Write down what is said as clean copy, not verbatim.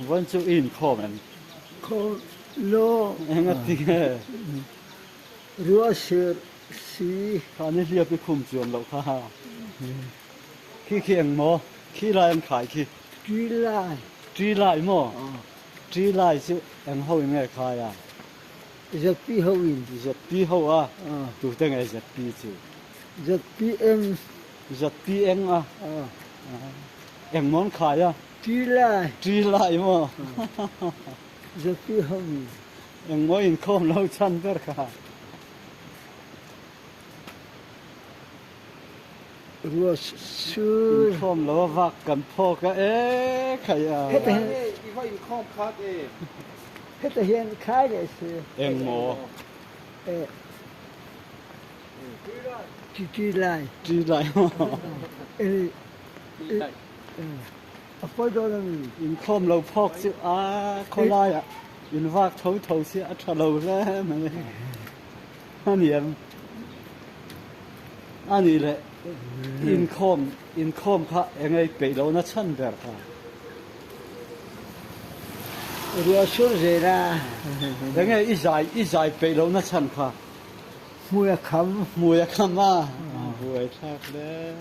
Vawiin chu i inkhawm em? Khawm lo. Enga ti nge? Ruah sir si. Kha ni hliap i khum chuan loh kha. Khi khi eng maw? Khi lai an khai khi. Tri lai. Tri lai maw? Tri lai chu eng ho in nge khai a? ZP ho in. ZP ho a? Tute nge ZP chu? ZPM. ZPM a? Eng maw an khai a? Tri lai. Tri lai maw? ZP ho in. Eng maw inkhawm lo chhan ber kha. Ruah sur. Inkhawm lo a vak kan phawk a e khai a. Heta hian I va inkhawm khat e. Heta hian khai leh si. Eng maw? E. Tri tri lai. Tri lai maw? E. A pawi dawn a mi. Inkhawm lo phawk chu a khawlai ah in vak tho tho si a tha lo hle mai a ni em? A nih leh inkhawm inkhawm kha eng ei peih lohna chhan ber kha. Ruah sur zel a. Enge i zai i zai peih lohna chhan kha. Hmui a kham. Hmui a kham a, buai thlak hle.